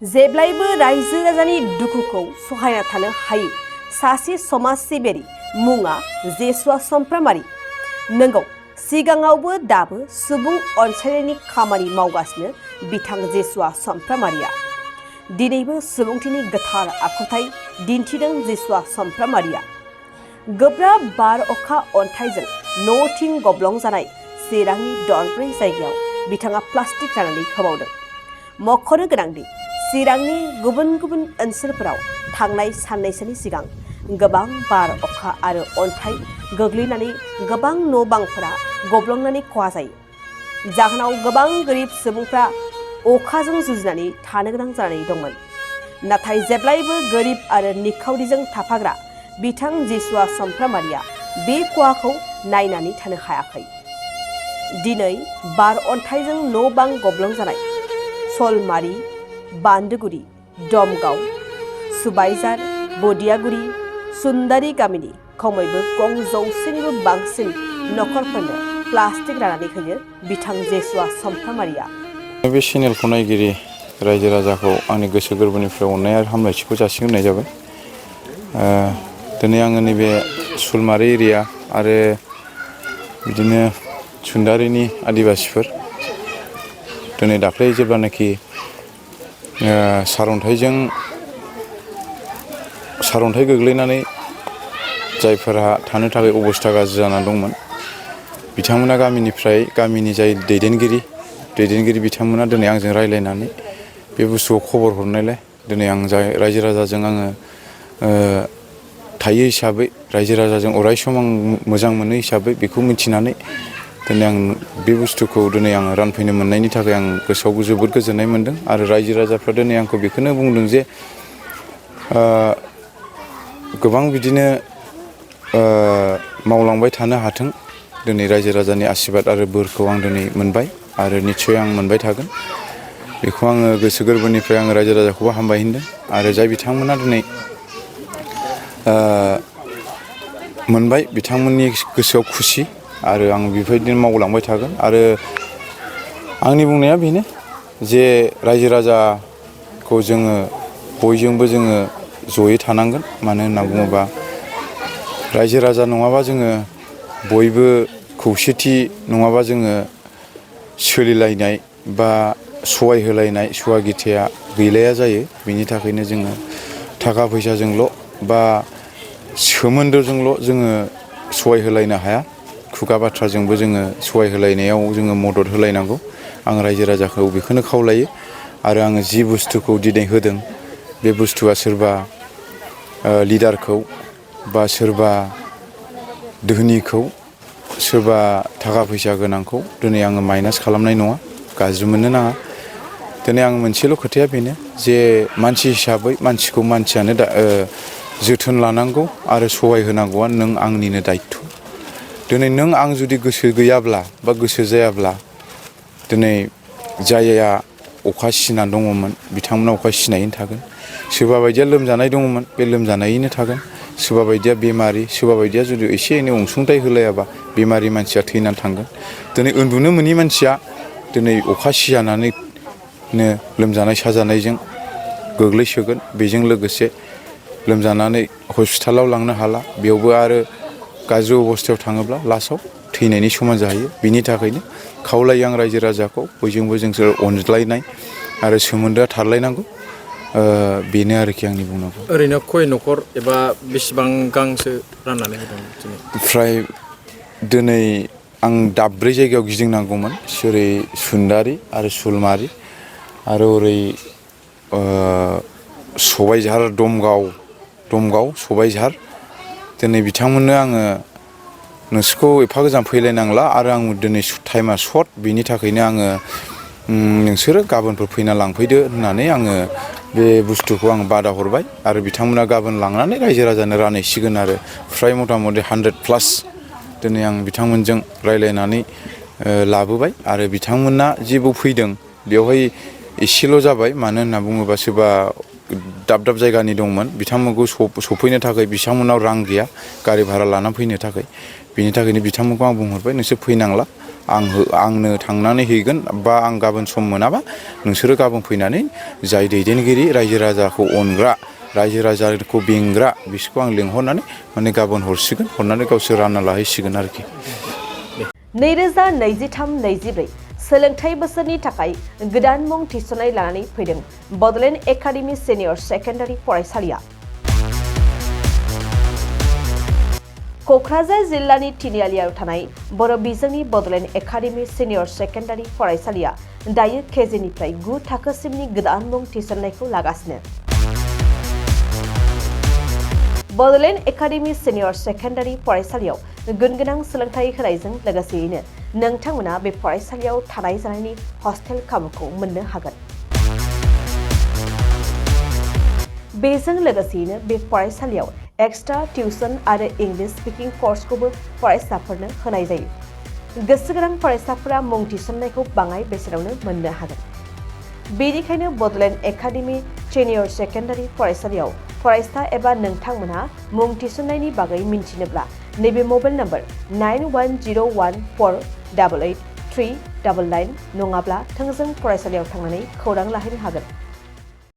जेब्लायबो रायजो राजानि दुखुखौ सहायना थानो हायै सासे समाज सिबियारि मुङा जेसुआ समफ्रामारि। नंगौ, सिगाङावबो दाबो सुबुं अनसायनायनि खामानि मावगासिनो बिथां जेसुआ समफ्रामारिया। दिनैबो सुबुंथिनि गोथार आखुथाय दिन्थिदों जेसुआ समफ्रामारिया। गोब्राब बार अखा अन्थाइजों न'थिं गब्लं जानाय चिरांनि दरब्रै जायगायाव बिथाङा प्लास्टिक राननानै होबावदों। मख'नो गोनांदि चिरांनि गुबुन गुबुन ओनसोलफोराव थांनाय साननैसोनि सिगां गोबां बार अखा आरो अन्थाइ गोग्लैनानै गोबां न' बांफोरा गब्लंनानै खहा जायो। जाहोनाव गोबां गोरिब सुबुंफ्रा अखाजों जुजिनानै थानो गोनां जानानै दंमोन। नाथाय जेब्लायबो गोरिब आरो निखावरिजों थाफाग्रा बिथां जेसुआ समफ्रामारिया बे खहाखौ नायनानै थानो हायाखै। दिनै बार अन्थाइजों न' बां गब्लं जानाय सलमारि, बान्दोगुरि, दमगाव, सुबाइझार, बदियागुरि, सुन्दारि गामिनि खमैबो 200निबो बांसिन नखरफोरनो प्लास्टिक राननानै होयो बिथां जेसुआ समफ्रामारिया। बे चेनेलखौ नायगिरि रायजो राजाखौ आंनि गोसो गोरबोनिफ्राय अननाय आरो हामलायथिखौ जासिग्रोनाय जाबाय। दिनै आङो नैबे सुलमारि एरिया आरो बिदिनो सुन्दारिनि आदिबासिफोर दिनै दाख्लै जेब्लानाखि सारअन्थाइ गोग्लैनानै जायफोरा थानो थाखाय अबस्था गाज्रि जानानै दंमोन, बिथांमोना गामिनि जाय दैदेनगिरि बिथांमोना दिनै आंजों रायज्लायनानै बे बुस्थुखौ खबर हरनायलाय दिनै आं रायजो राजाजों आङो थायो हिसाबै, रायजो राजाजों अराय सम आं मोजां मोनो हिसाबै बेखौ मिथिनानै दिनै आं बे बुस्थुखौ दिनै आङो रानफैनो मोननायनि थाखाय आं गोसोआव जोबोद गोजोननाय मोन्दों। आरो रायजो राजाफ्रा दिनै आंखौ बेखौनो बुंदों जे गोबां बिदिनो मावलांबाय थानो हाथों। दिनै रायजो राजानि आशीर्बाद आरो बोरखौ आं दिनै मोनबाय आरो निस्सय आं मोनबाय थागोन। बेखौ आङो गोसो गोरबोनिफ्राय आङो रायजो राजाखौबो हामबाय होनदों। आरो जाय बिथांमोना दिनै मोनबाय, बिथांमोननि गोसोआव खुसि आरो आं बेबायदिनो मावलांबाय थागोन। आरो आंनि बुंनाया बेनो जे रायजो राजाखौ जोङो बयजोंबो जोङो जयै थानांगोन। मानो होनना बुङोबा रायजो राजा नङाबा जोङो बयबो खौसेथि नङाबा जोङो सोलिलायनाय बा सहाय होलायनाय सुवागिथिया गैलाया जायो। बिनि थाखायनो जोङो थाखा फैसाजोंल' बा सोमोन्दोजोंल' जोङो सहाय होलायनो हाया। खुगा बाथ्राजोंबो जोङो सहाय होलायनायाव जोङो मदद होलायनांगौ। आं रायजो राजाखौ बेखौनो खावलायो। आरो आङो जि बुस्थुखौ दिनै होदों, बे बुस्थुआ सोरबा लिडारखौ बा सोरबा धोनिखौ, सोरबा थाखा फैसा गोनांखौ दिनै आङो माइनास खालामनाय नङा, गाज्रि मोननो नाङा। दिनै आं मोनसेल' खोथाया बेनो जे मानसि हिसाबै मानसिखौ मानसियानो जोथोन लानांगौ आरो सहाय होनांगौआ नों आंनिनो दायित्व'। दिनै नों आं जुदि गोसो गैयाब्ला बा गोसो जायाब्ला दिनै जायहा अखा सिना दङमोन बिथांमोना अखा सिनायैनो थागोन। सोरबा बायदिया लोमजानाय दङमोन, बे लोमजानायैनो थागोन। सोरबा बायदिया बेमारि, सोरबा बायदिया जुदि एसे एनै अनसुंथाइ होलायाबा बेमारि मानसिया थैनानै थांगोन। दिनै उन्दुनो मोनै मानसिया दिनै अखा सिजानानैनो लोमजानाय साजानायजों गोग्लैसोगोन। बेजों लोगोसे लोमजानानै हस्पिटालाव लांनो हाला, बेयावबो आरो गाज्रि अबस्थायाव थाङोब्ला लास्टआव थैनायनि समान जाहैयो। बिनि थाखायनो खावलायो आं रायजो राजाखौ बयजोंबो जों अनज्लायनाय आरो सोमोन्दोआ थालायनांगौ। बेनो आरोखि आंनि बुंनांगौ। ओरैनो खय न'खर एबा बेसेबां गांसो राननानै होदों दिनै? फ्राय दिनै आं दाब्रै जायगायाव गिदिंनांगौमोन। ओरै सुन्दारि आरो सुलमारि आरो ओरै सबाइझार, दमगाव सबाइझार। दिनै बिथांमोननो आङो नोंसोरखौ एफा गोजान फैलायनांला आरो आं दिनै टाइमा सर्ट, बिनि थाखायनो आङो नोंसोरो गाबोनफोर फैना लांफैदो होननानै आङो बे बुस्थुखौ आं बादा हरबाय। आरो बिथांमोना गाबोन लांनानै रायजो राजानो रानहैसिगोन। आरो फ्राय मथा मथि 100+ दिनै आं बिथांमोनजों रायज्लायनानै लाबोबाय। आरो बिथांमोना जेबो फैदों बेवहाय एसेल' जाबाय। मानो होनना बुङोबा सोरबा दाब दाब जायगानि दंमोन, बिथांमोनखौ सफैनो थाखाय बिथांमोनाव रां गैया गारि भारा लानानै फैनो थाखाय। बिनि थाखायनो बिथांमोनखौ आं बुंहरबाय नोंसोर फैनांला, आंनो थांनानै हैगोन बा आं गाबोन सम मोनाबा नोंसोरो गाबोन फैनानै जाय दैदेनगिरि रायजो राजाखौ अनग्रा रायजो राजाखौ बेंग्रा बिसोरखौ आं लिंहरनानै माने गाबोन हरनानै गावसोर रानना लाहैसिगोन आरोखि। 2023-24 सोलोंथाइ बोसोरनि थाखाय गोदान मुं थिसननाय लानानै फैदों बड'लेण्ड एकाडेमि सिनियर सेकेन्डारि फरायसालिया। क'क्राझार जिल्लानि तिनिआलियाव थानाय बर' बिजोंनि बड'लेण्ड एकाडेमि सिनियर सेकेन्डारि फरायसालिया दायो केजिनिफ्राय 9 थाखोसिमनि गोदान मुं थिसननायखौ लागासिनो। बड'लेण्ड एकाडेमि सिनियर सेकेन्डारि फरायसालियाव गुनगोनां सोलोंथाइ होनायजों लोगोसेयैनो नोंथांमोना बे फरायसालियाव थानाय जानायनि हस्टेल खाबुखौ मोननो हागोन। बेजों लोगोसेयैनो बे फरायसालियाव एक्सट्रा टिउसन आरो इंलिश स्पिकिं कर्सखौबो फरायसाफोरनो होनाय जायो। गोसो गोनां फरायसाफोरा मुं थिसननायखौ बाङाय बेसेनावनो मोननो हागोन। बेनिखायनो बड'लेण्ड एकाडेमि सिनियर सेकेन्डारि फरायसालियाव फरायसा एबा नोंथांमोनहा मुं थिसननायनि बागै मिन्थिनोब्ला नैबे मबाइल नम्बर 9101488399 नङाब्ला थोंजों फरायसालियाव थांनानै खौरां लाहैनो हागोन।